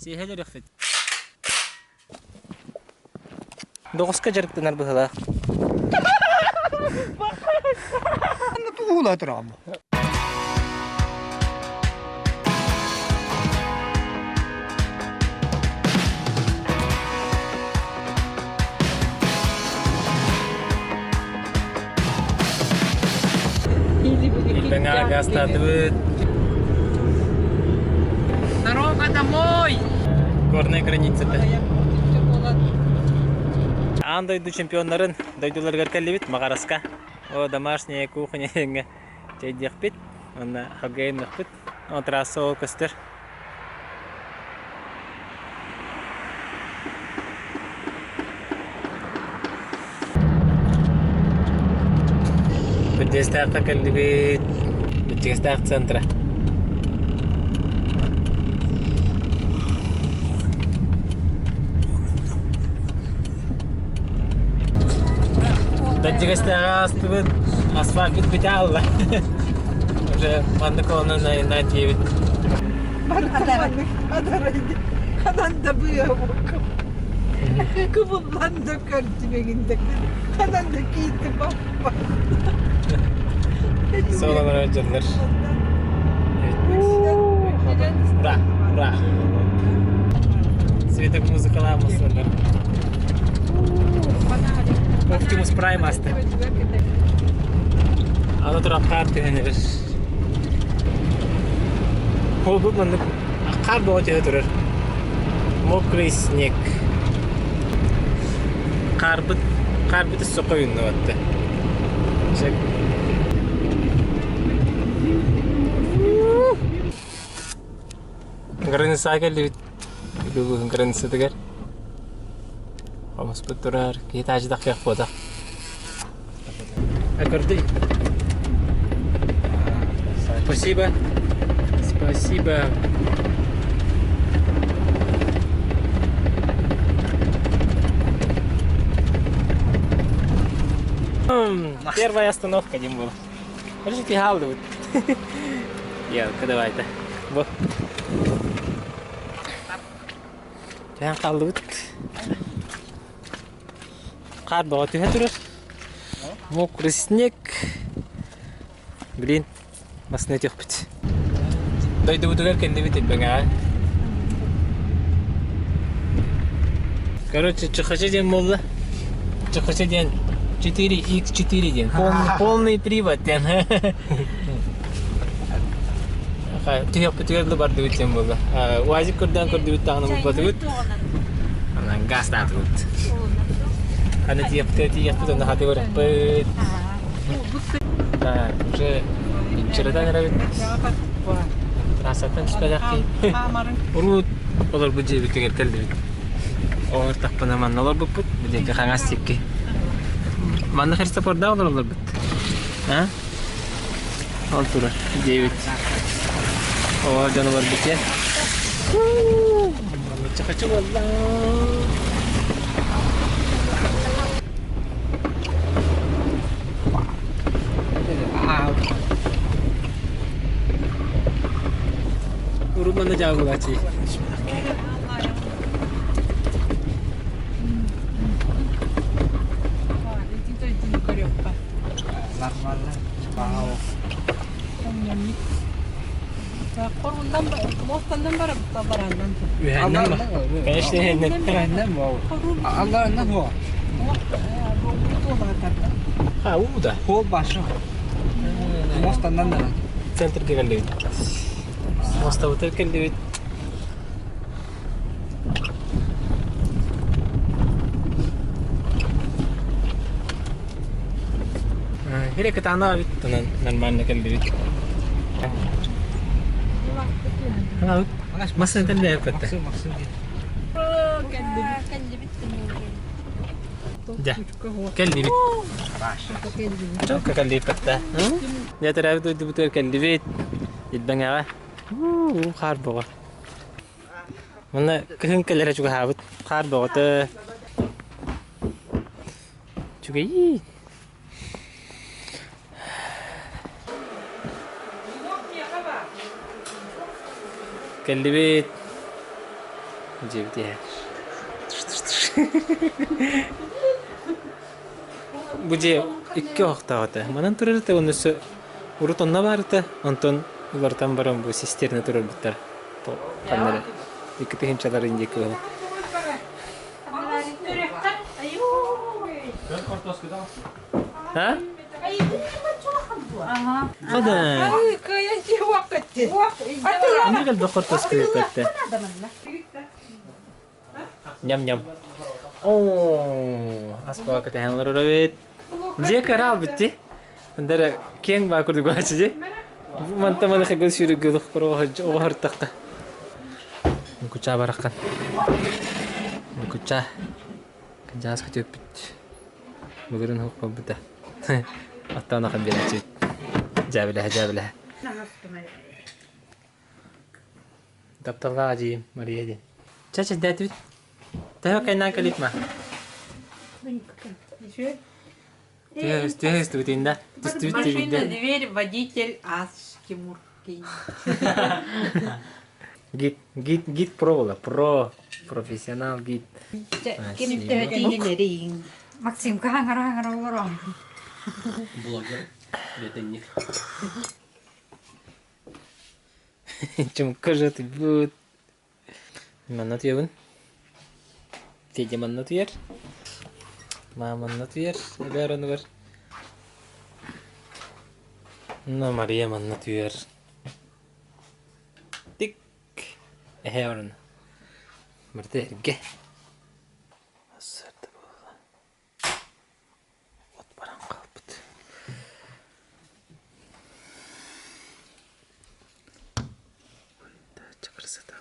Сиэһэ өлөрүөхпүт. Доҕуска дьарыктанар быһыылаах. Туула турам. Ильбэҥэ гаастаатыбыт. Дорога домой! Горная границата. Аан дойду чемпионнарын дойдуларыгар кэллибит Маҕараска. О, домашняя кухня диэҥҥэ чэйдиэхпит уонна хаггайыныахпыт. О, трасса ол көстөр. Бэрдиэстээххэ кэллибит. Бэрдигэстээх центра. Бэрдигэстээҕи аастыбыт, асфальт бүтэ хаалла. Уже маннык онон айаннаан тиийэбит. Ханан да быа Кыбыллан да көрдүмэҥин да ханан да киирди баппа. Сололоро дьыллар. Ура! Ура! Светок музыкалаах мусордар. Оптимус Прайм аста. Аны туран хаар түһэн эрэр. Ол бу маннык Хаар бөҕө түһэ турар. Мокрый снег. Хаарбыт, хаарбыт өссө хойуннубатта. Чек. Границаҕа кэллибит. Бүгүн границатыгар. Хомуспут турар. Киһи таажы таххыах буотах. Көрдүй. Спасибо. Спасибо. Первая остановка дим был. Короче, ты халдыбыт. Ялка давайте. Бу. Түһэн хааллыбыт. Хаар бөҕө түһэ турар. Мокрый снег. Блин, массыына түөхпүт. Дойдубутугар кэллибит Илбэҥэҕэ. Короче, ЧХЧ диэн буолла. ЧХЧ диэн 4X4 диэн. Полный, полный привод диэн. Түһүөхпүтүгэр да бардыбыт диэн буолла. УАЗик көрдөөн көрдүбүт даҕаны булбатыбыт. Анан гаастаатыбыт. Аны тиийэхпит тиийэхпит онно хаты көрөхпүт. Так, уже иччирэтэн эрэбит. Трассаттан түспэтэх киһи. Урут олорбут дьиэбитигэр кэллибит. Оҥортохпуна манна олорбуппут. Бу диэки хаҥас диэки. Манна Христофордаах олороллорбут. А? Ол турар, диэбит. Оо, дьону барбыт диэн. Мамычча буолла. Урут манна дьаабылааччы. А, уу да. Пол башы. Мостаннан да. Центрге кэллибит. Мостабытыгар кэллибит. Били кытаанах эбит, онон нормально кэллибит. Массыынатан бэйэппэттэ. Дьэ, кэллибит. Чокка кэллибиппэттэ. Дьэ, төрөөбүт дойдубутугар кэллибит. Илбэҥэҕэ. Хаар бөҕө. Манна кыһын кэлэрэ чугаһаабыт. Хаар бөҕөтө. Үчүгэйиин. Кэллибит. Дьиэбит иһэ. Бу дьиэ икки оһохтоох этэ. Манан турар этэ уонна өссө урут онно баар этэ. Онтон уларытан баран бу систиэрнэ турарбыттар. Ханна эрэ икки тыһыынчаларын диэки буолан. А? Хода. Аны кэлбэ хортоска ыыппатта. Ням-ням. Оо, аспака кэтэһэн олорор эбит. Дьиэ кыра битти. Андара киэҥ баа курдук баачы дьи. Манта маны хагыл сүүрүггү оҕоһортахта. Куча бараххан. Куча. Кыдьаас көтүөппүт. Былырын хук буолбута. Оттон ахан биэрээччибит. Дьээбилэһэ дьээбилэһэ. Тапталлаах эдьиийим Мария диэн. Чэ чэйдээтибит. Төһө кайнаан кэлиит ма? Төһө түстүбүт да? Түстүбүт Машина, дверь, водитель, ас, Тимур. Гид, гид, гид про була, про, профессионал гид. Максимка хаҥара-хаҥара олорон. Блогер, ветенник. Чумка же ты будет. Манна туйабын. Федя манна туйар. Мама манна туйар. Эбээр онугар. Но Мария манна туйар. Тик. Эһээ орун. Барыта эргэ. Сырды буолла. От баран хаалбыт. Да, красота.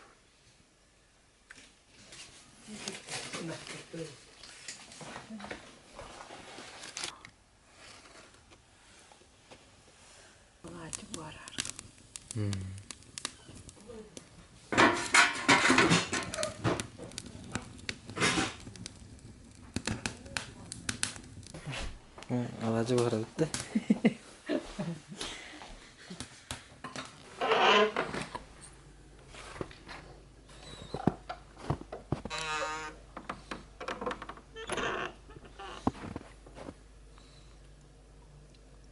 Алаадьы буһарабыт да.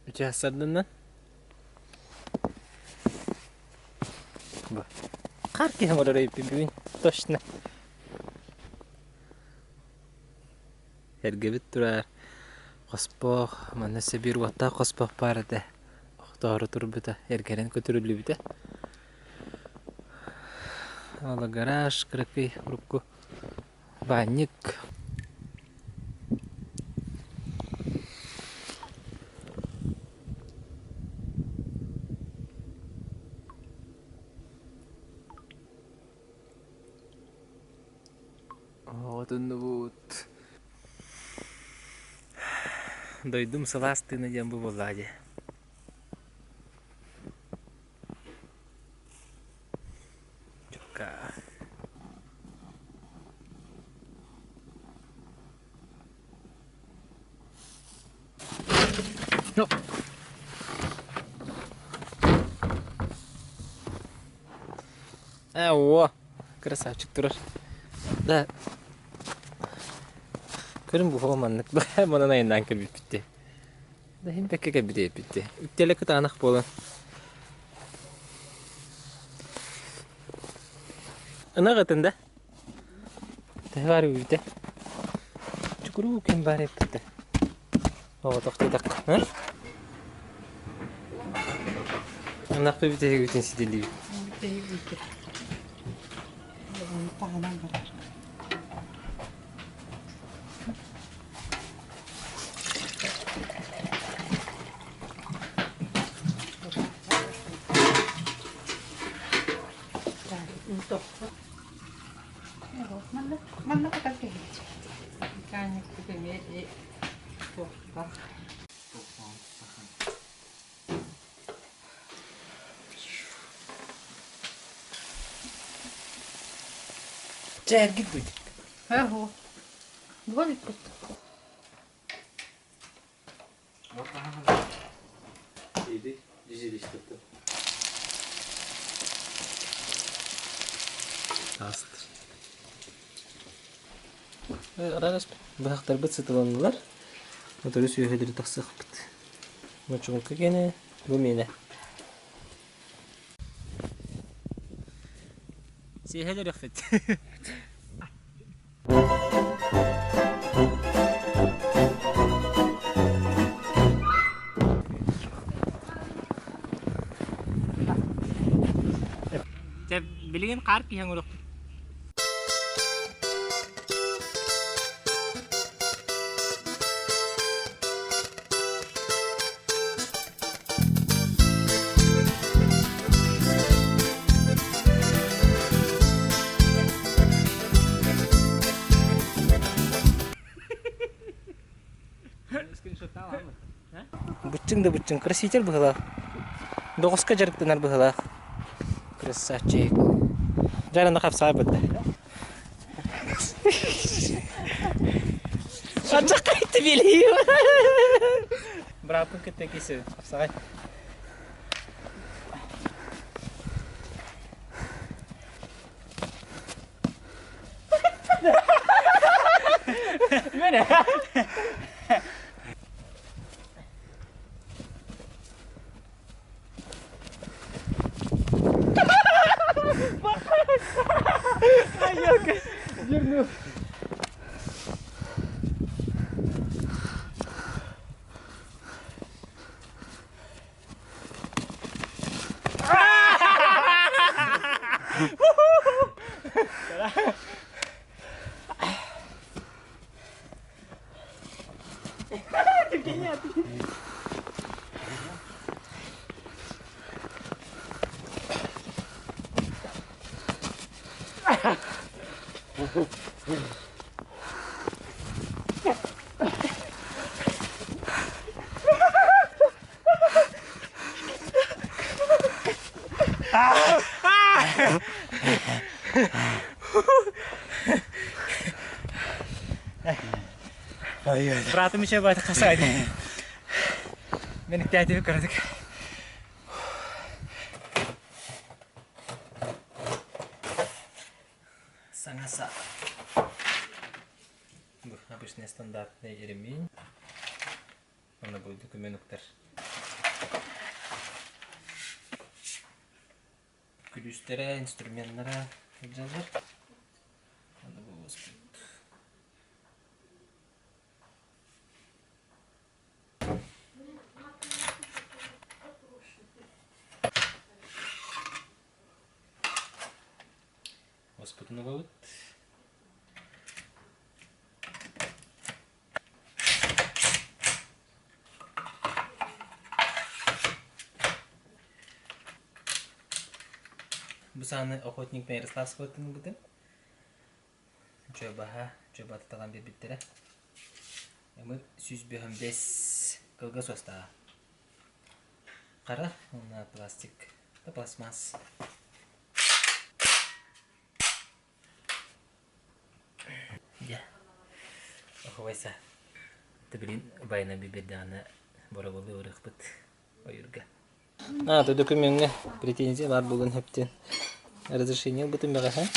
Үчү Бу. Хар киһи оҥорор эбиппин бүгүн. Точно. Эргэбит турар хоспох, манна өссө биир уоттаах хоспох баар этэ. Охтоору турбута, эргэрэн көтүрүллүбүтэ. Ол гараж кыракый урукку баанньык. Оҕотуннубут. Дойдум сылаас тыына диэн бу буоллаҕа дии. Чукка. Ну. Э, о, красавчик турар. Да. Көрүн бу маннык манан айаннаан кэлбиппит Да иһин бэккэ кэлбит эбиппит Үктэлэ кытаанах буолан. Ынах ытын да? Төһө баар үүтэ? Чукуруу ким баар эппитэ. Оҕотох диэтэххэ. Ынах бүтэһигитин ситилиибит. Бүтэһигитин. Таһынан барар. Манна кытар кэһиэч. Чэ, эргит будет. Ого. Дворик просто. Иди, дизелистепті. Астыр. Быһахтарбыт сытыланнылар. Мотору сүөһүлэри тахсыахпыт. Мочуҥка гене, бу миэнэ. Сиэһэлэрихпит. Билигин хаар киһи оҥоруохпут. Быччыҥ да быччыҥ, краситель быһыылаах. Доҕуска дьарыктанар быһыылаах. Красавчик. Дьэ, хапсаайбыт да. Аччаккайты билиим. Бырааппын кытта кисе хапсаҕай. Мене. Вернул. Братым еще баата хасайды. Мен иктәтиби көрдүк. Саҥа саа. Бу обычный стандартный ремень. Онно бу документ уктар. Күлүүстэрэ, инструменнара сылдьаллар. Аны бу уоспут. Уоспутун угабыт. Бу сааны охотник на Ярославского ылбытым. Чуобаһа, чуобата талан биэрбиттэрэ. Ымы 155 кылгас уостааҕа. Хара уонна пластик, да пластмасс. Дьэ, оһуобайса. Билин байына биэрдэҕинэ боробулу ырыахпыт ойуурга. А, то докумеҥҥа претензия баар буолуон сөптүөн. Разрешение ылбытым бэҕэһээ.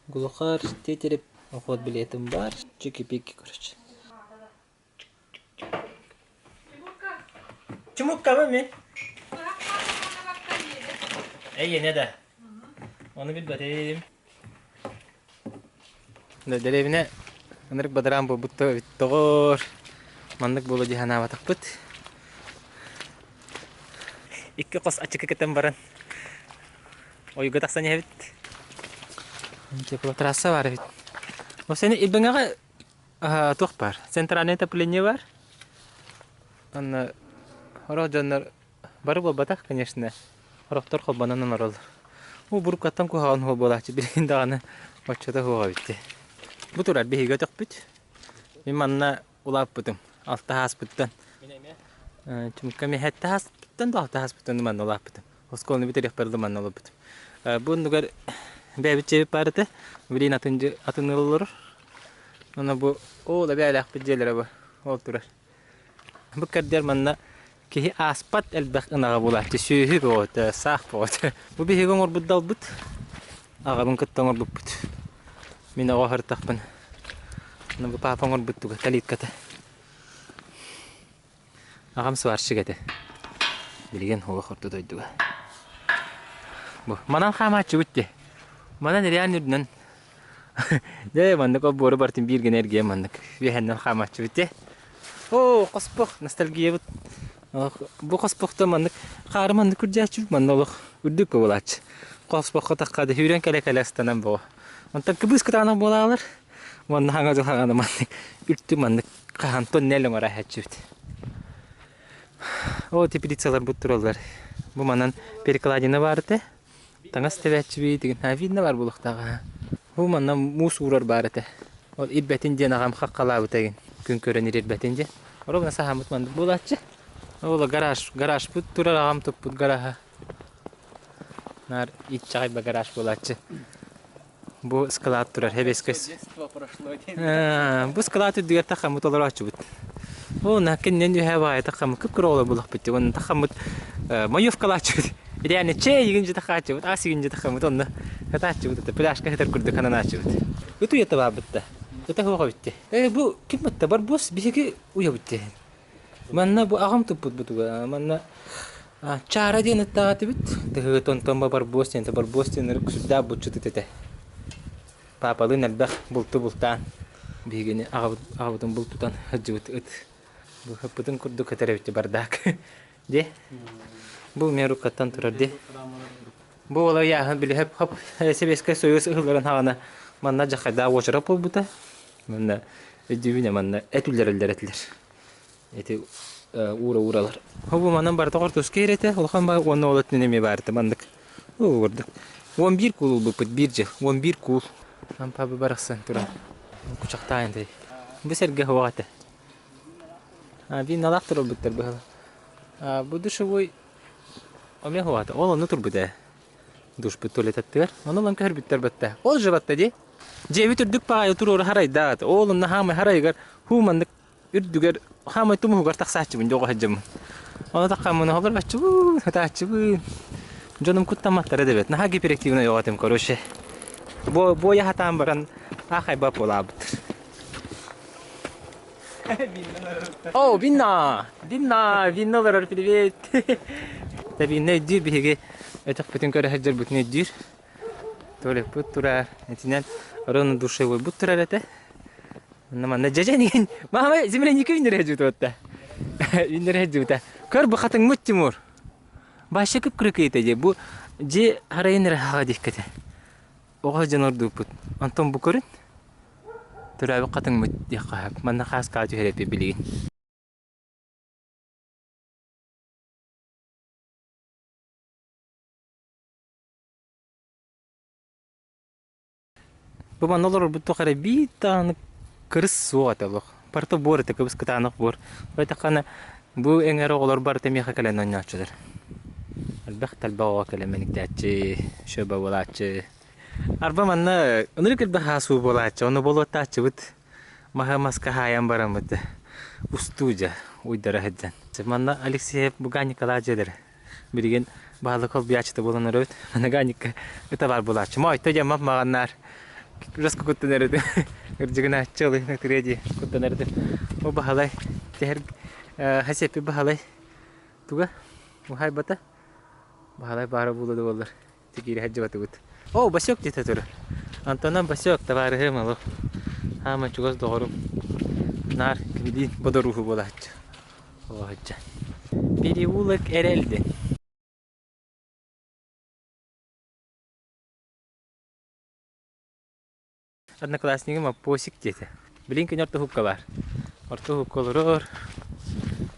Глухарь, тетереп, охот билетим бар. Чики-пики, короче. Чумуккабын мин. Эйиэнэ да. Ону билбэтим. Дэриэбинэ ынырык бадараан буолбут эбит доҕор. Маннык буолуо дии санаабатахпыт. Икки хос ачыкы кэтэн баран ойууга тахсан иһэбит. Теплотрасса баар эбит. Ол сени Илбэҥэҕэ туох баар? Центральное отопление баар. Онно сорох дьоннор бары буолбатах, конечно. Сорохтор холбонон олороллор. Уу буруккаттан куһаҕан уол буолааччы билигин даҕаны оччото суох эбит дии. Бу турар биһиги өтөхпүт. Мин манна улааппытым. Алта ааспыттан. Чумка миһэтте ааспыттан да алта ааспыттан манна улааппытым. Оскуоланы бүтэриэхпэр да манна олорбутум. Бу оннугар бэйэбит дьиэбит баар этэ. Билигин атын атын ыал олорор. Онно бу ол эбээлээхпит дьиэлэрэ бу. Ол турар. Бу кэрдиэр манна киһи ааспат элбэх ынаҕа буолааччы. Сүөһү бөҕөтө, саах бөҕөтө. Бу биһиги оҥорбут далбыт. Аҕабын кытта оҥорбуппут. Мин оҕо сырыттахпын. Бу папа оҥорбут туга калитката. Аҕам сварщик этэ. Билигин олох орто дойдуга. Бу манан хаамааччыбыт дии. Манан реально үрдүнэн Дьэ, маннык олбуору бартын биир гына эргийэн маннык үөһэннэн хаамааччыбыт дии. Оо, хоспох, ностальгиябыт. Бу хоспохто маннык хаары маннык үрдээччибит, манна олох үрдүк буолааччы. Хоспоххо тахха да сүүрэн кэлэ-кэлэ ыстанан буо. Онтон кыбыс кытаанах буолаалар. Манна хаҥа дьыл маннык үрдүк маннык хаһан тоннель оҥоро иһээччибит. Оо, теплицаларбыт тураллар. Бу манан перекладина баар этэ. Таҥас тэбээччибит игин видно баар буолуохтааҕа. Бу манна муус уурар баар этэ. Ол ирбэтин диэн аҕам хаххалаабыта игин. Күн көрөн ирбэтин диэн. Ровно саһааммыт маннык буолааччы. Ол гараж, гаражпыт турар аҕам туппут гараһа. Наар иччэҕэй ба гараж буолааччы. Бу склад турар хэбэскэс. Бу склад үрдүгэр тахаммыт олорооччубут. О, накиннен үһэ баайы тахаммыт кып-кыра оҕолор булахпыт. Онно тахаммыт маевкалааччыбыт. Реально чэй игин же тахааччыбыт, ас игин же тахаммыт онно хатааччыбыт это пляжка хытар курдук хананааччыбыт. Ыт уйата баабытта. Ыта хуоха битти. Э бу ким батта барбос биһиги уйабыт диэн. Манна бу аҕам туппут бутуга. Манна Чаара диэн ыттаах этибит. Тыһыыт онтон ба барбуос диэн барбуос диэн ырык сүрдээх булчут ыт этэ. Паапалыын элбэх булту бултаан биһигини аҕабыт аҕабытын бултутан сылдьыбыт ыт. Быһаппытын курдук этэр эбит бардаак. Дии. Бу эмиэ руккаттан турар дии. Бу уола ыйааһын били хоп хоп Сэбиэскэй Союз ыһылларын хаҕана манна дьахайдаах уочарат буолбута. Манна өйдүүбүн манна эт үллэрэллэр этилэр. Ити уура-ууралар. Бу манан барыта хортуска этэ, улахан баа уонна ол өттүнэн эмиэ баар этэ маннык. Ол курдук. 11 куул ылбыппыт биир дьыл. 11 куул. Ампа барахсан туран. Кучахтаан тэй. Бу сэргэ суох этэ. А виналаах турбуттар быһыла. А бу душевой Оме хуата. Ол онно турбут ээ. Душпут туалет аттыгар. Ону ылан көһөрбүттэр батта. Ол же батта дии. Дьиэбит үрдүк баҕайы туруору харайдаат. Ол онно хаамай харайыгар хуу маннык үрдүгэр хаамай тумуһугар тахсааччыбын дьоҕо сылдьаммын. Ону таххаммын оһолорбаччыбын, ытааччыбын. Дьонум куттамматтара да эбит. Наһаа гиперактивный оҕо этим, короче. Бу буойа хатаан баран аахайбап буолаабыт. О, винна! Винна! Винна олорор, привет! Винна өйдүүр биһиги өтөхпүтүн көрө сылдьарбытын өйдүүр. Туалеппыт турар, итинэн ровно душевойбут турар этэ. Онно манна дьэдьэн иһин маама земляника үүннэрэ сылдьыбыта. Үүннэрэ сылдьыбыта. Көр бу хатыҥмыт Тимур. Баша кып-кыракый дии. Бу дьиэ харайын эрэ хаҕа диэккэтэ. Оҕо сылдьан ордууппут. Онтон бу көрүн. Төрөөбүт хатыҥмыт диэххэ сөп. Манна хааскаҕа түһэр эппит билигин. Бу манна олорорбут туох эрэ биир даҕаны кырыс суох этэ олох. Барыта буор этэ, кыбыс кытаанах буор. Байтаххана бу эҥэр оҕолор барыта миэхэ кэлэн оонньооччулар. Элбэх да элбэх оҕо кэлэн мэниктээччи, шөбө буолааччы. Арба манна ынырык элбэх аасуу буолааччы, ону болуоттааччыбыт. Маһы маска хаайан бараммыт устуу дьэ уйдара сылдьан. Манна Алексеев Буган Николай дьиэлэрэ. Билигин баһылык холбуйааччыта буолан өрөбүт. Наганикка ыта баар буолааччы. Моойто диэн мап маҕаннаар Ужас куттанар этим. Ырдьыгынааччы ол ытырыа дии куттанар этим. О баһылай тэһэр хасеппи баһылай туга уһайбата баһылай баара буолуо да буоллар тикиири сылдьыбатыбыт. О, Басек диэтэ турар. Антонов Басек табаарыһым олох. Хаама чугас доҕорум. Наар кинилиин бодоруһу буолааччы. Оһочча. Переулок Эрэлди. Одноклассникым Аппосик диэтэ. Билин күн орто уһукка баар. Орто уһукка олорор,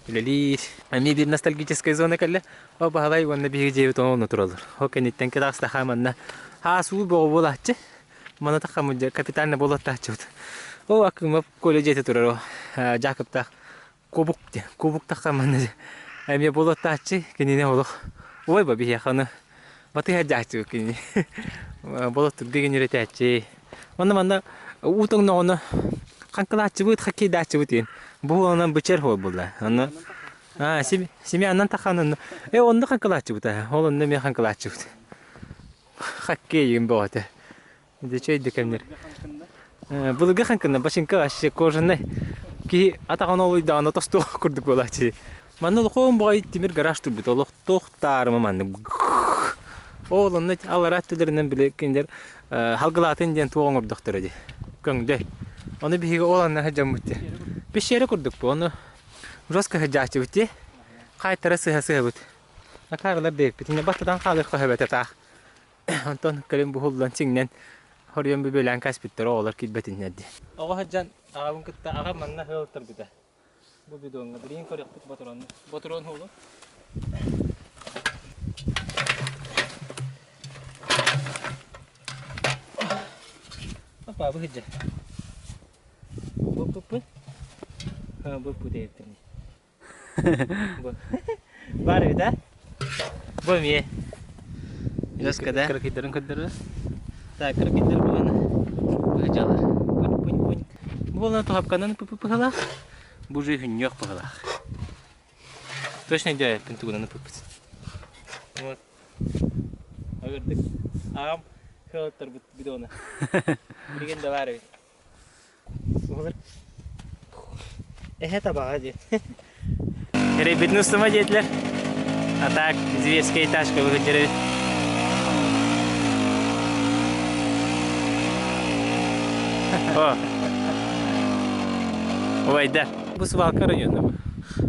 үлэлиир. Эмиэ биир ностальгическая зона кэллэ. О, Баһылай уонна биһиги дьиэбит онно тураллар. Ол кэнниттэн кэлэ манна хаас уу бөҕө буолааччы. Маны таххаммыт дьэ капитально буолуохтааччыбыт. Ол Акымов Коля дьиэтэ турар ол Дьаакыптаах Кубук диэн. Кубук таххаммын эмиэ буолуохтааччы кинини олох ой ба биһиэхэ ону батыһа дьааччыбыт кинини болоттурга генеретээччи. Онно манна уу тоҥноҕуна хаҥкылааччыбыт, хоккейдааччыбыт диэн. Бу онон бычар хуол буолла. Онно а семьянан таххан онно э онно хаҥкылааччыбыт аа ол онно эмиэ хаҥкылааччыбыт. Хоккей игин бөҕөтө. Дьэ чэй да кэмнэр. Былыргы хаҥкына бачыҥка вообще кожаный. Киһи атаҕын олуйдаҕына тостуох курдук буолааччы. Манна олохоон баҕайы тимир гараж турбут олохтоох таарыма маннык. Ол онно аллараа өттүлэринэн били кинилэр халгылаатын диэн туох оҥордохторо дии. Көҥдөй. Ону биһиги ол анна сылдьаммыт дии. Пещера курдук бу. Ону жестко сылдьааччыбыт дии. Хаайтара сыһа сыһабыт. Акаарылар диэбиппит. Инньэ баттатан хаалыахха сөп этэ таах. Онтон кэлин буһуллан сиҥнэн хоруйан бүбүөлээн кээспиттэр оҕолор киирбэтиннэр диэн. Оҕо сылдьан аҕабын кытта аҕам манна ыал турбута. Бу бидоҥҥа билигин көрүөхпүт ботуруону. Ботуруон уолу. Опа, бу сылдьар. Бу-бу-бу. Бу-бу диэбиттэр. Баар эбит а? Бу эмиэ. Жестко да? Кыракыйдарын көрдөрөр. Так, кыракыйдар буолан быһыдьалар. Пунь-пунь-пунь. Бу буолан туһапканан пы-пы-пыһалаах. Бу же хүннүөх пыһалаах. Точно өйдөөбөппүн тугунан ыппыппыт. Вот. Агырдык. Аҕам кыалаттарбыт бидона. Билигин да баар эбит. Эһэ табаҕа диэн. Эрэйбитин устума диэтилэр. А так, зверская этажка выходит эбит. О. Убайдар. Бу свалка района бу.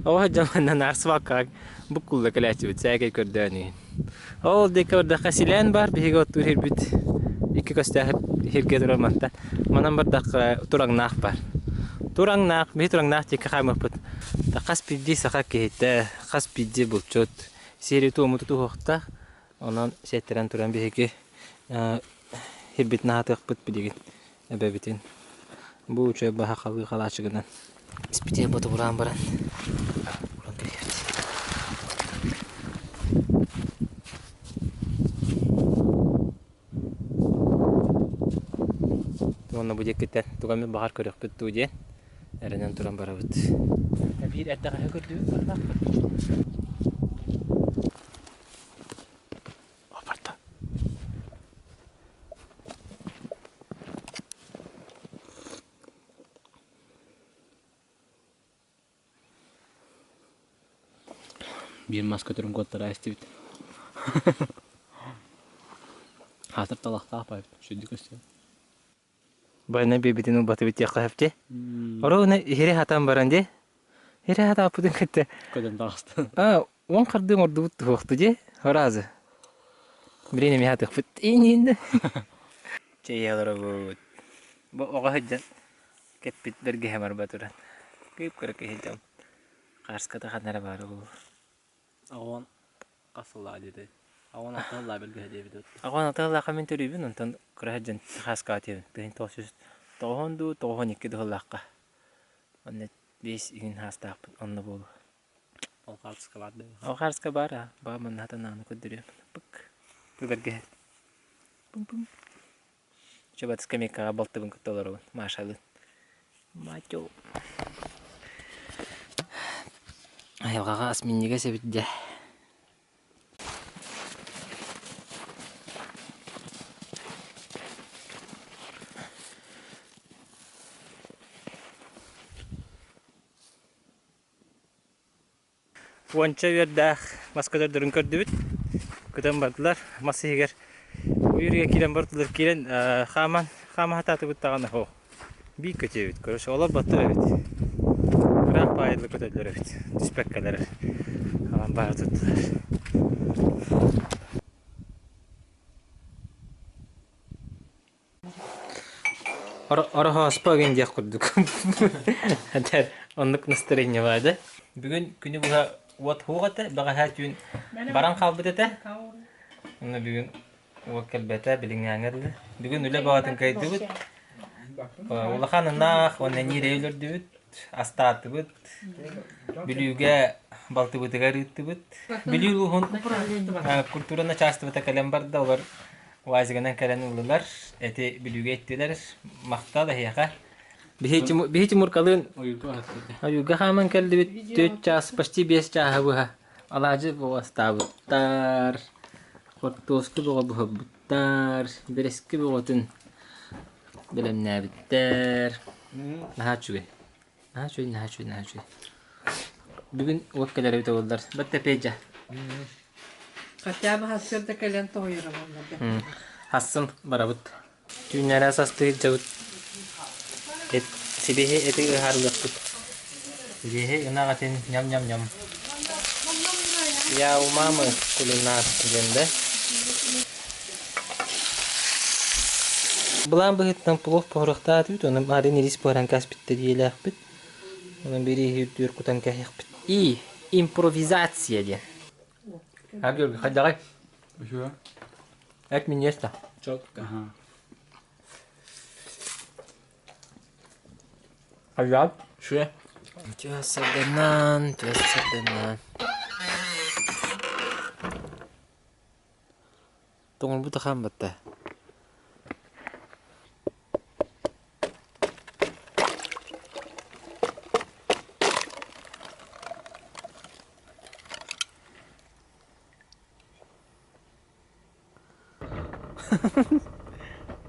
Оҕо дьаманна наар свалкаҕа буккулла кэлээччибит сээкэй көрдөөн иһин. Ол диэки бардахха силээн баар, биһиги оттуур сирбит икки көстөөх сиргэ турар мантан. Манан бардахха тураҥнаах баар. Тураҥнаах, биһи тураҥнаах диэки хаамыахпыт. Хас биирдии саха киһитэ, хас биирдии булчут сиэри-туому тутуһуохтаах. Онон сиэттэрэн туран биһиги сирбитин аһатыахпыт билигин эбэбитин. Бу үчүгэй баһа халыы халаачыгынан испитигэр ботугураан баран уран кэлиэхпит. Уонна бу диэкиттэн тугу эмит баҕар көрүөхпүт дуу диэн эрэнэн туран барабыт. Биир эрдэҕэһи көрдүбүт бардаахпыт. Апарта. Биир мас көтөрүн куоттара истибит. Хаатыр талахтаах баайбыт. Сүдү көстүө. Байна биэбитин ылбатыбыт диэххэ сөп дии. Оруобуна иһири хатан баран дии. Иһири хатааппытын кытта Көтөн таҕыста. А, уон хардыы оҥордубут туһуохту дии. Ыраазы. Билин эмиэ хатыахпыт. Ииннэ. Чэй олоробут. Бу оҕо сылдьан Кэппит бэргэһэм арба туран. Кыып-кыра киһи Хаарската ханна эрэ баара буолуо. Аҕан хас сыллаах диэтэй? Аҕан алта сыллаах бэргэһэ диэбит үһү. Аҕан алта сыллаахха мин төрүүбүн, онтон кыра сылдьан хааскаҕа тиийэбин. Тыһын 990 дуу, 92 дуу сыллаахха. Онно биэс иһин хаастаахпын, онно буолуо. Ол хаартыска баар дуу? Ол хаарска баар аа, баа манна хатан ааны көрдөрүөм. Пык. Бу бэргэһэ. Пум-пум. Чубат скамейкаҕа балтыбын кытта олоробун, Машалыын. Матю. Айылҕаҕа ас минньигэс эбит дьэ. Уонча үөрдээх мас көтөрдөрүн көрдүбүт. Көтөн бардылар. Мас иһигэр уйуруга киирэн бардылар. Киирэн хааман хаама сатаатыбыт даҕаны оо биир көтүөбүт. Короче, олор баттар эбит. Ыраах баайылла көтөллөр эбит. Түспэккэлэр аҕам баара туттулар. Ороһооспо игин диэх курдук. Этэр оннук настроение баада. Бүгүн күнү быһа уот суох этэ, бэҕэһээ түүн баран хаалбыт этэ. Онно бүгүн уот кэлбэтэ, билиҥҥээҥҥэ дылы. Бүгүн үлэ бөҕөтүн кыайдыбыт. Улахан ынаах уонна ньиирэй өлөрдүбүт, астаатыбыт. Бүлүүгэ балтыбытыгар ыыттыбыт. Бүлүү улууһун культура начальствота кэлэн барда, олор УАЗигынан кэлэн ыллылар, эти Бүлүүгэ иттилэр. Махтал эһиэхэ. Биһи Тимуркалыын ойуурга хааман кэллибит. Түөрт чаас, почти биэс чааһы быһа алаадьы бөҕө астаабыттар, хортуоска бөҕө буһарбыттар, бэрэски бөҕөтүн. Бэлэмнээбиттэр. Наһаа үчүгэй. Наһаа үчүгэй, наһаа үчүгэй, наһаа үчүгэй. Бүгүн уот кэлэр эбитэ буоллар. Баттапиэдьэ. Хотя бы сарсыарда кэлэн тоһуйара буоллар. Хассын барабыт. Түүннэрэ састыы дьабыт. Эт, сибиэһи эти ыһаарылыахпыт. Сибиэһи ынах этин ньам-ньам-ньам. Я у мамы кулинар диэн да. Былаан быһыытынан плов буһарыахтаатыбыт, ону маарыын ирис буһаран кээспиттэр диэлээхпит. Онон бирииһи үрдүгэр кутан кээһиэхпит. И импровизация диэн. А, Георгий, хайдаҕай? Үһүө. Эт минньиэс да. Четко. Аха. Хайдаҕай? Шүө. Үтүө сарданан, үтүө сарданан. Тоҥорбут ахан батта.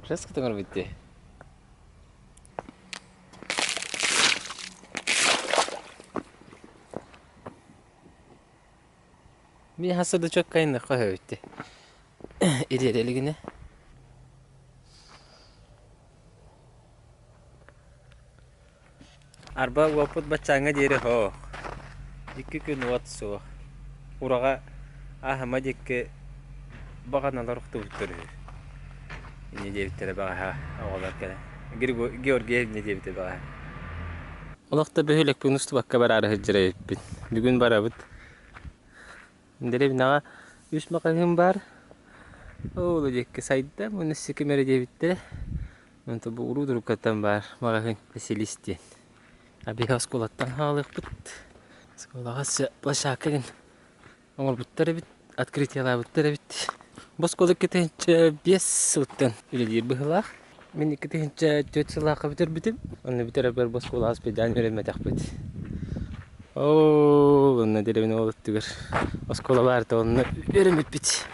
Резко тоҥорбут дии. Мин хас да чөккайыннахха өһөбүттэ. Ириэрэ илигинэ. Арба уоппут баччааҥҥа диэри оһох. Икки күн уот суох. Ураҕа ааһыма диэки баҕаналар охтубуттар үһү. Инньэ диэбиттэрэ баҕаһа оҕолор кэлэн. Георгий инньэ диэбитэ баҕаһа. Олох да бөһүөлэкпин устубакка бараары сылдьар эбиппин. Бүгүн барабыт. Дэриэбинэҕэ үс маҕаһыын баар. Ол диэки сайда, уонна сиким эрэ диэбиттэрэ. Онто бу уруу туруккаттан баар маҕаһыын Василис диэн. А биһи оскуолаттан хаалыахпыт. Оскуолаҕа площадка диэн оҥорбуттар эбит, открытиелаабыттар эбит. Бу оскуола 2005 сылтан үлэлиир быһыылаах. Мин 2004 сыллаахха бүтэрбитим. Онно бүтэрэрбэр бу оскуолаҕа специально үөрэммэтэхпит. Оо, онно дэриэбинэ ол өттүгэр оскуола баар да онно үөрэммиппит.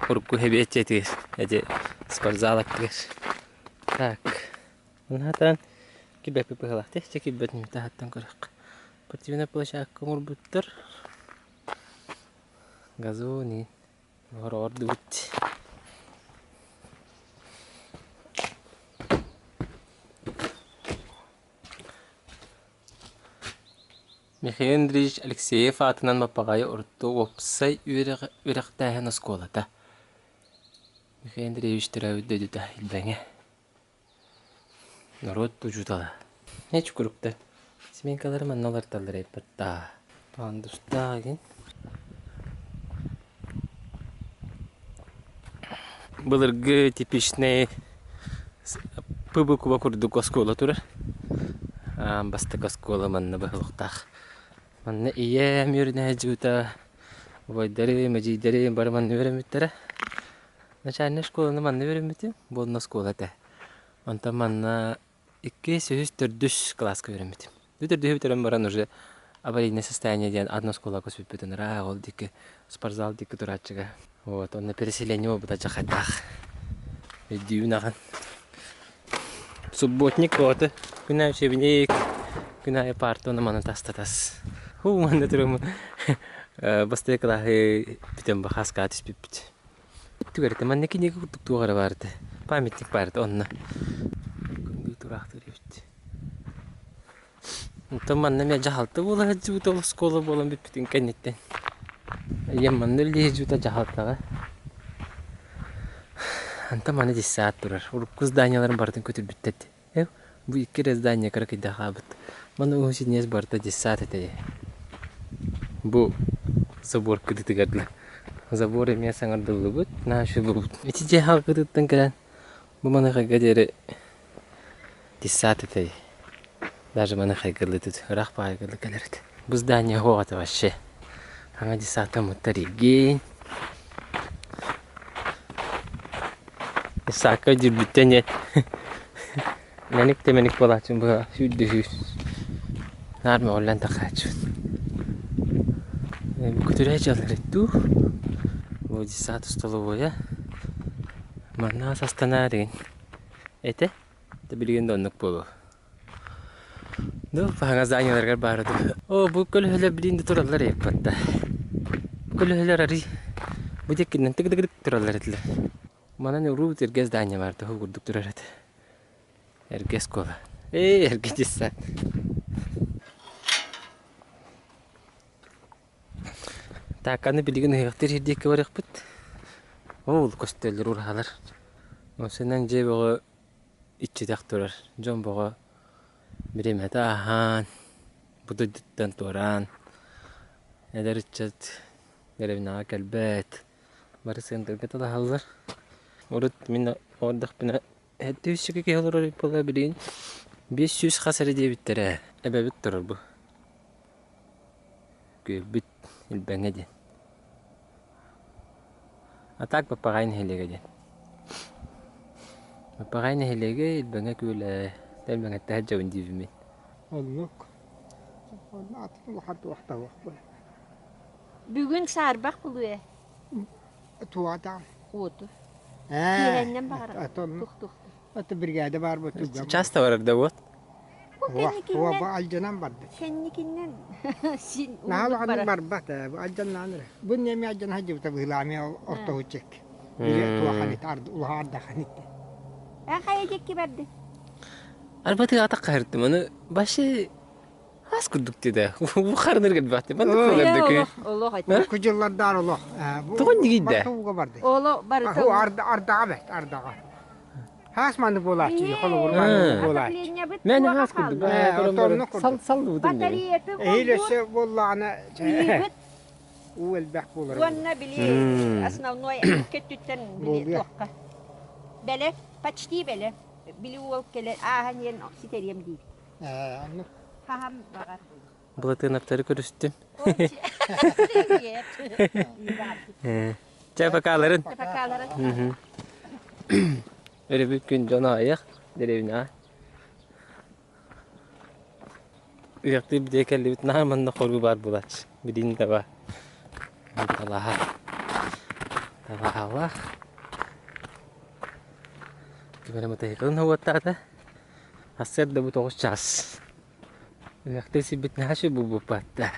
Урукку эбиэт дьиэтигэр, эти спортзал аттыгар. Так, наһаатаан килбэппит быһыылаах дии, чэ килбэтин таһыттан көрүөххэ. Спортивнай площадка оҥорбуттар. Газон иин ордубут. Михаил Андреевич Алексеев аатынан Баппаҕайы орто уопсай үөрэхтээһин оскуолата. Михаил Андреевич төрөөбүт дойдута Илбэҥэ. Норуот учуутала. Эч курукта. Сменкалары манна олорталлар эппэттаа. Пандустаах игин. Былыргы типичнэй ПБК курдук оскуола турар. Аан бастакы оскуола манна быһылыктаах. Манна ийэм үөрэнэ сылдьыбыта, убайдарым, эдьиийдэрим бары манна үөрэммиттэрэ. Начальнай школаны манна үөрэммитим, буолна оскуола этэ. Онтон манна иккис, үһүс, төрдүс кылааска үөрэммитим. Бу төрдүһү бүтэрэн баран уже аварийное состояние диэн одно оскуолаҕа көспүппүт ыраах ол диэки спортзал диэки турааччыга. Вот, онно переселение буолбута дьахайдаах. Өйдүүбүн ахан. Субботник оҕото күн аайы учебник, күн аайы парта ону маны тастатас. Хуу манна туруммун бастакы кылааһы бүтэн бахааскаҕа түспүппүт. Түгэртэ манна кинигэ курдук туох эрэ баар этэ. Памятник баар этэ онно. Күндү тураахтыыр эбит. Онтон манна эмиэ дьаһалта буола сылдьыбыта ол оскуола буолан бүппүтүн кэнниттэн. Ийэм манна үлэлии сылдьыбыта дьаһалтаҕа. Онтон маны детсад турар. Урукку зданиеларын барытын көтүрбүттэр дии. Бу икки эрэ здание кыракыйда хаалбыт. Маны уһун синньигэс барыта детсад этэ. Бу забор кытытыгар дылы. Забор эмиэ саҥардыллыбыт. Наһаа үчүгэй буолбут. Ити дьиэ халкытыттан кэлэн бу маныхайга диэри детсад этэ. Даже маныхайга тут ыраах баҕайыга кэлэр этэ. Бу здание суох этэ вообще. Саҥа детсадтаммыттар игин. Саакка дьүрбүттэн диэн мэник да мэник буолааччым быһа сүүрдүһүү наар мөҕүллэн тахааччыбын. Көтүрэ дьаллар дуу Бу детсад столовойа манна ас астанаа деген этэ. Билигин да оннук буолуо. Ну, хаҥас зданиеларыгар баара дуу. Оо, бу көлөһөлөр билигин да тураллар эбит Бу көлөһөлөр арый бу диэкинэн тык-тык тураллар этилэр. Манан уруу эргэ здание баар туһу курдук турар этэ. Эргэ оскуола. Эй, эргэ детсад. Так, аны билигин ыһыахтыыр сир диэки барыахпыт. Ол көстөллөр ураһалар. Осунан дьиэ бөҕө иччитэх турар. Дьон бөҕө бириэмэтэ ааһан, бу дойдуттан туораан, эдэр ыччат дэриэбинэҕэ кэлбэт. Бары сыантырга талаһаллар. Урут мин олордохпуна 700 киһи олорор эбит буолла билигин 500 хас эрэ диэбиттэрэ. Эбэбит турар бу. Күөлбүт Илбэҥэ диэн. А так Баппаҕай нэһилиэгэ диэн. Баппаҕай нэһилиэгэ Илбэҥэ күөлэ. Илбэҥэттэ сылдьабын диибин мин. Оннук. Онно атын улахан туохтаах Бүгүн саарбах булуе. Туата. Уоту. Ээ, Киэһэннэн баҕара. Атын Тух-тух. аты бригада бар бу туга. Часто барар да вот. Бу кэнникиннэн алдьанан барда. кэнникиннэн син Наһаа уһуннук улаханнык барар. барбат ээ. Бу алдьаннаан эрэ. Бу ньэми алдьана сылдьыбыта быһыылаах ортоһуччек. Били туоханит улахан ардаханит. Эн хайа диэки барды? Арбаты атах хаһыртым. Аны башы Ас курдук диэтэ. Бу харыныр кэлбэхти. Маннык кылгардык. Олох, олох этэ. Бу дьыллардаан олох. Тоҕо ньигийдэ? Туга барды. Оло барыта. Ардаҕа бэрт, ардаҕа. Хаас маннык буолааччы, холобур маннык буолааччы. Мен хаас курдук. Сал саллыбытым. Батареятын Эһиил өссө буоллаҕына уу элбэх буолар. Уонна били основной көттүттэн били туохха. Бэлэ, почти бэлэ. Били уол кэлэ ааһан иэн ситэриэм диир. Хаһан баҕар. Былатыанаптары көрүстүм. Чэ, покаларын. Покаларын. Өрөбүл күн дьон аҕыйах дэриэбинэҕэ. Үрэхтии бдиэ кэллибит наһаа манна хоруу баар буолааччы. Билин таба. Талаһа. Талаһалаах. Ким эрэ матайыкылын уоттаата. Сарсыарда бу тоҕус чаас. Ыһыахтыы сирбит наһаа үчүгэй буолбуппат да.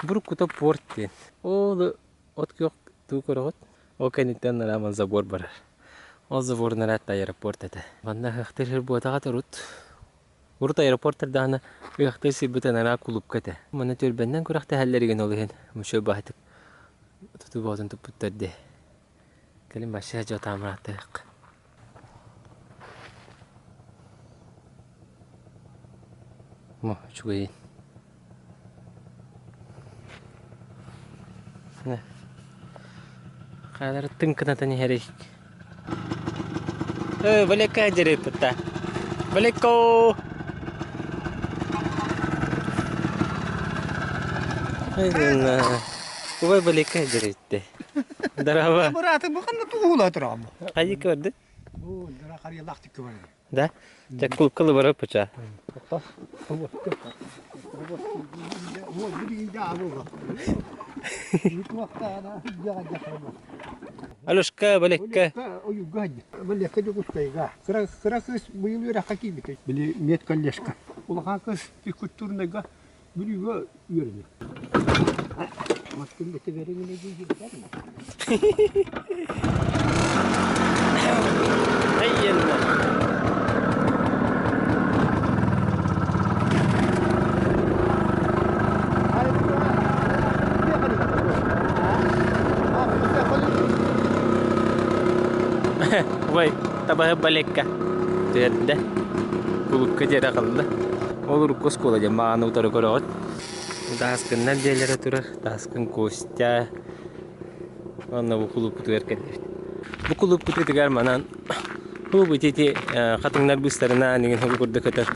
Буруккута порт диэн. Ол от күөх туу көрөҕүт. Ол кэнниттэн арааман забор барар. Ол заборун араатта аэропорт этэ. Манна ыһыахтыыр сир буотаҕа турут. Урут аэропорт даҕаны ыһыахтыыр сирбит анараа кулуупка этэ. Манна түөлбэннэн күрэхтэһэллэригин ол иһин мучуой баһытык тутуу бөҕөтүн туппуттар дии. Кэлин вообще дьотаамыраатыах. Мо, үчүгэйин. Хаалары тыҥкынатан иһэрий. Э, Валекка дьэриппитта. Валекко! Убай Валекка дьэритте. Здорово. Бырааты бу ханна тугула турам. Хайы көрдү? Бу дара харыялаах түккө бар. Да? Дьэ кулкалы барар пуча. Алешка, Балекка. Балекка Дьокуускайга. Кыра кыра кыыс быйыл үөрэххэ киирбитэ. Били медколлежка. Улахан кыыс физкультурныйга Бүлүүгэ үөрэнэр. Мастын бэти бэрин Вай, табаһы балекка. Түһэрдэ. Кулукка диэри аҕалла. Ол урукку оскуола диэн мааны утары көрөҕүт. Тааскыннар дьиэлэрэ турар. Тааскын Костя. Уонна бу кулууппутугар кэллибит. Бу кулууппутугар манан бу ити хатыҥнар быыстарынан игин ол курдук көтөр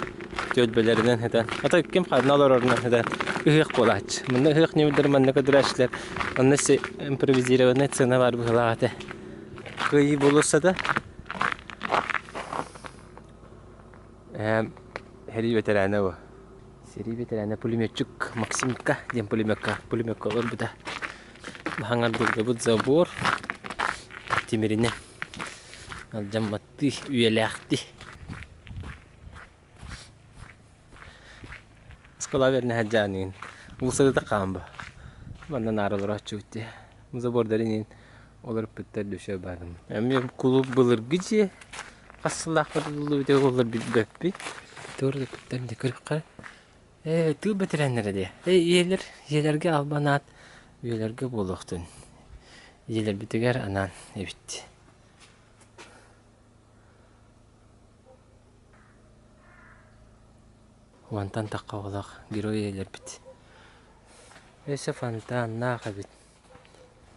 түөлбэлэринэн этэ. Ата ким ханна олорорунан этэ ыһыах буолааччы. Манна ыһыах ньымдары манна көдүрээччилэр. Онно импровизированная сцена бар быһыылаах этэ. Кыайыы болуоссата. Эһээм сэрии бэтэрээнэ бу. Сэрии бэтэрээнэ пулеметчик Максимка диэн пулеметка пулеметка олорбута. Хаҥардыргабыт забор тимиринэ. Алдьамматтыы, үйэлээхтии. Оскуола бэрнэ сылдьааныгын уулуссата хаамба. Манна наара олорооччубут дии. Забордарын иһин олорпуттар дүшө баарым. Эмиэ кулууп былыргы дьиэ хас сыллаахпыт тутуллубут олор билбэппит. Туор да көрүөххэ. Ээ, тыыл бэтэрээннэрэ диэ. Ээ, ийэлэр, ийэлэргэ албан аат үйэлэргэ буолуохтун. Ийэлэрбитигэр анаан эбит. Уонтан тахха оҕолоох герой ийэлэрбит. Өссө фонтаннаах эбит.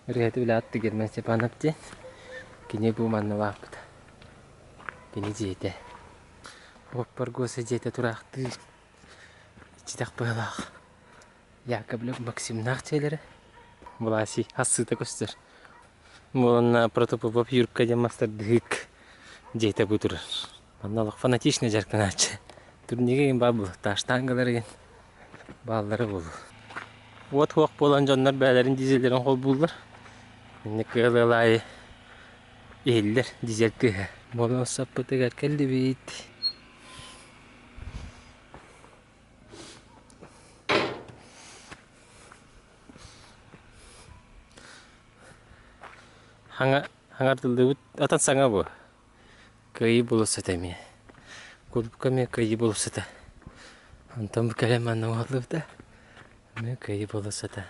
Ырыаһыты билээт Герман Степанов диэн. Кини бу манна улааппыта. Кини дьиэтэ. Уоппаргуоса дьиэтэ тураахтыыр. Иччитэх быһалаах. Яковлев Максимнаах дьиэлэрэ. Власий ассыыта көстөр. Уонна Протопопов Юрка диэн мастардыһык дьиэтэ бу турар. Манна олох фанатичный дьарыктанааччы. Турнига игин баар буолуохтаах, штангалар игин бааллара буолуо. Уот хуох буолан дьоннор бэйэлэрин дизеллэрин холбууллар. Инник ыал аайы иһиллэр дизель тыаһа. Болуоссаппытыгар кэллибит. Хаҥа хаҥардыллыбыт атын саҥа бу. Кыайыы болуоссата эмиэ. Кулуупка эмиэ Кыайыы болуоссата. Онтон бу кэлэн манна уһаллыбыта. Эмиэ Кыайыы болуоссата.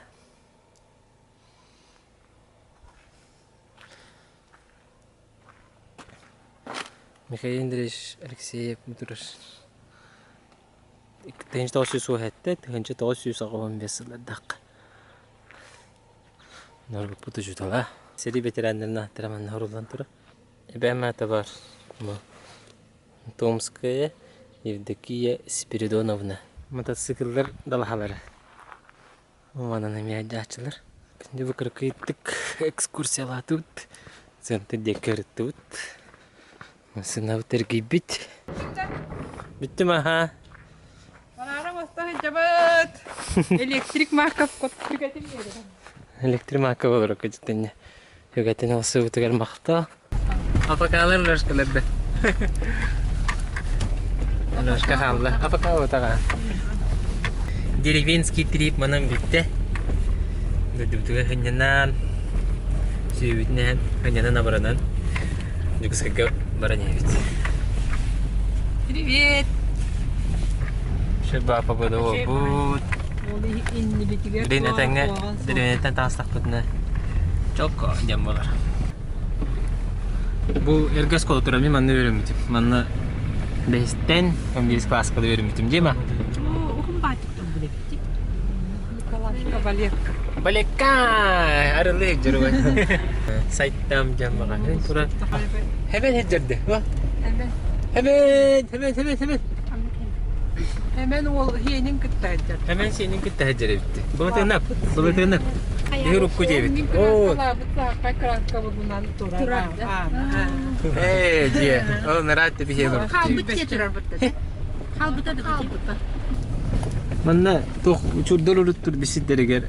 Михаил Андреевич Алексеев турар 1997, 1985 сыллардаахха Норбуппут учуутала. Сэрии бэтэрээннэрин ааттара манна уруллан турар. Эбээм аата бар Томская Евдокия Спиридоновна. Мотоцикллар далаһалара. Манан эмиэ айдааччылар. Күндү бу кыракыйдык экскурсиялаатыбыт. Центр диэки ырыттыбыт. Массыынабыт эргийбит. Бүттүм аха. Бараара оҥосто сылдьабыт. Электрик Марков үгэтин биэрэр. Электрик Марков олорор кэдьитиннэ. Үгэтин ылсыбытыгар махтал. Апакалар лөшкалар да. Лөшка хаалла. Апака отаға. Деревенский трип манан бүттэ. Дойдубутугар хынньанан, сүүбүтүнэн, хынньанан абыранан Дьокуускайга баран иһэбит. Привет! Шеба погода буолбут. Билин этэҥҥэ дэриэбинэттэн таҕыстахпытына чокко диэн буолар. Бу эргэ оскуола турар, мин манна үөрэммитим. Манна бэһистэн 11 класска да үөрэммитим дии ма? Уһун баатык турбут эбит. Николашка Валерка. Балекка! Арылык дьоруой. Сайттам диэн маҕаһыын турар. Хэмэн хеджерде. Хэмэн. Хэмэн, хэмэн, хэмэн, хэмэн. Хэмэн уол сиэнин кытта сылдьар. Хэмэн сиэнин кытта сылдьар эбит. Былытыынап, былытыынап. Иһи диэбит. Оо. Краска булунан турар. Ээ, дьиэ. Ол нараат биһиэ бар. Халбыт дьиэ турар бутта. Халбыта да халбыта. Манна туох учурдар уруттур бисиддэригэр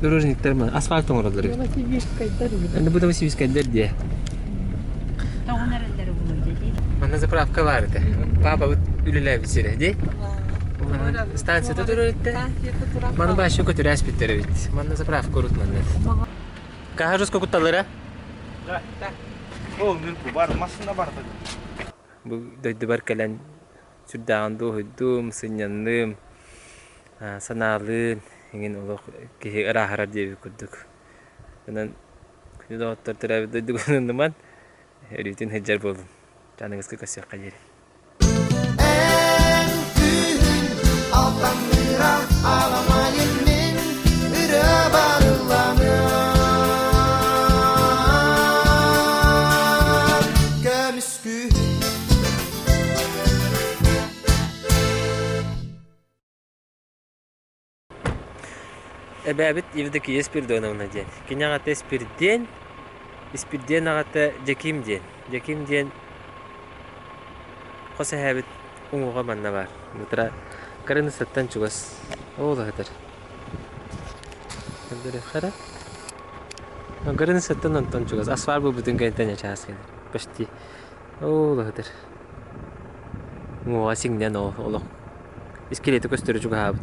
дорожниктар ма асфальт оҥороллор эбит. Аны бу Новосибирскайдар диэ. Тоҕун эрэллэрэ булуй дии. Манна заправка баар этэ. Папабыт үлэлээбит сирэ дии. Станцията турар этэ. Маны башы көтүрээспиттэр эбит. Манна заправка урут манна. Каһарус кукутталлара? Да. Ол мүлкү бар, массына бар. Бу дойдубар кэлэн сүрдээҕин дуоһуйдум, сынньанным, санаалыын эҥин олох киһи ырааһырар диэбит курдук. Онон күнү доҕоттор төрөөбүт дойдугун умнуман, өрүүтүн сылдьар буолун. Аныгыскы көрсүөххэ диэри. Эн күһүн алтанныыра аламайын мин ырыа барылланыам Көмүс күһүн Эбээбит Евдокия Спиридоновна диэн. Кини аҕата Испирдиэн, Испирдиэн аҕата Дьэкиим диэн. Дьэкиим диэн хос эһээбит уҥуоҕа манна баар. Бутара кырыныссаттан чугас. Ол аһытар. Көрдөрүөххэ эрэ. Кырыныссаттан онтон чугас. Асфальт буолбутун кэнниттэн чаас кэлэр. Почти. Оо, лаһытыр. Уҥуоҕа сиҥнэн ол олох. Искелети көстөрү чугаһаабыт.